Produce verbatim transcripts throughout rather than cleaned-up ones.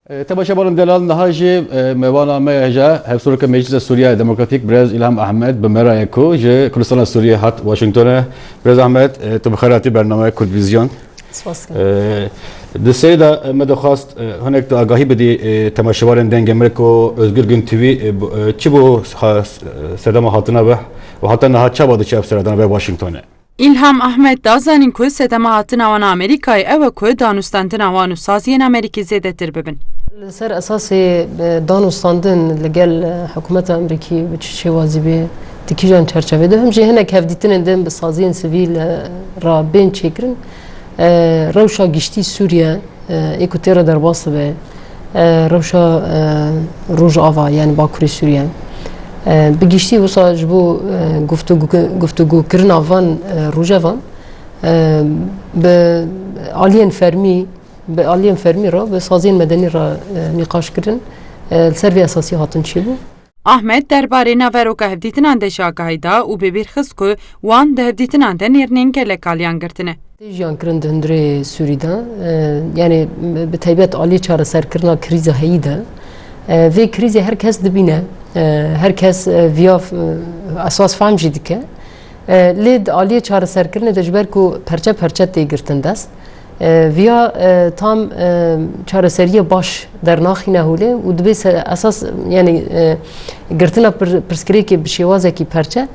E, temaşevanên delal, niha jî, e, mêvana me ya hevserokê Meclisa Sûriya Demokratîk, Birêz Îlham Ehmed, bi me re ye ku ji Kurdistana Sûriyê hat Washingtonê. Birêz Ehmed, e, tu bi xêr hatî bernameyê Kurdvizyon. Spas dikim. E, di serê de, e, me dixwast, e, hinek tu agahî bidî, e, temaşevanên Dengê Mirk û Özgürgün T V, e, bu, e, çi bû ha-, sedema hatina we û heta niha çawa diçe ev seredana we Washingtonê? Îlham Ehmed da zanîn ku sedema hatina wan Amerîkayê ew e ku danûstandina wan û saziyên Amerîkî zêdetir bibin. Li ser esasê, e, danûstandin li gel, e, hikûmeta Amerîkî bi çi şêwazî bê, di kîjan çerçevê de, him jî hinek hevdîtinên din bi saziyên sivîl, e, re bên çêkirin. E, rewşa giştî Sûriye, e, ê ku tê re derbas dibe, e, rewşa, e, Rojava, yani Bakurê Sûriye. E, bi giştî wisa ji bo, e, guftûgû-, guftûgûkirina van, e, rojevan, e, bi aliyên fermî, bi aliyên fermî re, bi saziyên medenî re, e, nîqaş kirin, e, li ser vê esasî hatin çêbû. Ahmed derbarê naveroka hevdîtinan de jî agahî da û bi bîr xist ku wan di hevdîtinan de nêrînên gelek aliyan girtine. Tê jiyan kirin di hundirê Sûrî de, e, yani bi taybet alî çareserkirina krîza heyî de. E, vê krîzê her kes dibîne, e, her kes, e, viya, e, esas fehm jî dike. E, lê di aliyê çareserkirinê de ji ber ku perçe perçe tê girtin dest, e, viya, e, tam, e, çareseriyê baş dernaxîne holê û dibê se-, esas, yani, e, girtina pir-, pirsgirêkê bi şêwazekî perçe,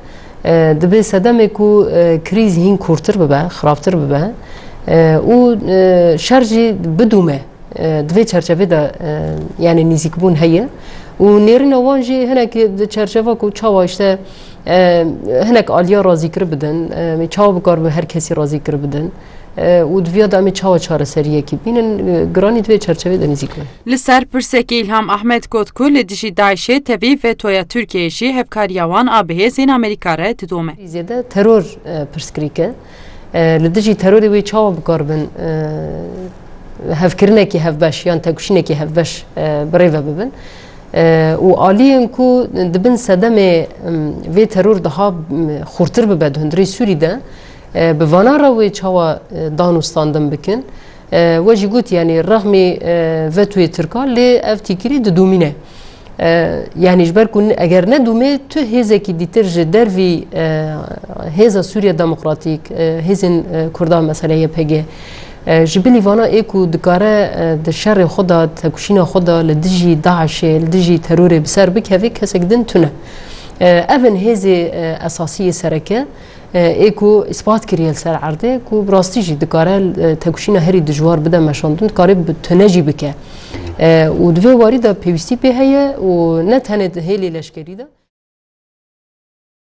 e, dibê sedemê ku, e, krîz hîn kûrtir bibe, xirabtir bibe, e, û, e, şer jî bidûme. E, di vê çerçevê de, e, yani nîzîkbûn heye û nêrîna wan jî hinek di çerçeva ku çawa işte, e, hinek aliya razîkir bidin, e, çawa bikaribin her kesî razîkir bidin, e, û di viya de em ê çawa çareseriyekî bînin, e, giranî di vê çerçevê de nîzîk bin. Li ser pirsekê Îlham Ahmed got ku li dijî DAIŞê tevî vetoya Tirkiyeyê jî hevkariya wan a bi hêzên Amerîka re didome. Krîzê de teror, e, pirsgirêk e. E, li dijî terorê wê çawa bikaribin, e, hevkirinekî hevbeş yan têkoşînekî hevbeş, e, bi rê ve bibin. E, û aliyên ku di bin sedemê, m, vê teror daha, m, xurtir bibe di hundirê Sûrî de, e, bi vana re wê çawa, e, danûstandin bikin. E, we jî got, yanî rexmî, e, vetoyê Tirka, lê ev têkilî didûmîne. E, yanî ji ber ku n-, eger nedûmê, tu hêzekî dîtir ji dervî, e, hêza Sûriya Demokratîk, e, hêzên, e, Kurda, mesela Y P G, e, ji bilî vana ê ku dikare, e, di şerê xwe de, têkoşîna xwe de li dijî DAIŞê, li dijî terorê bi ser bikeve, kesek din tune. E, ev in hêzê, e, esasî yê sereke. E, ê ku îspat kiriye li ser erdê ku bi rastî jî dikare, e, têkoşîna herî dijwar bide meşandin, dikare bi tune jî bike. E, û di vê warî de pêwîstî pê heye û ne tenê di hêlê leşkerî de.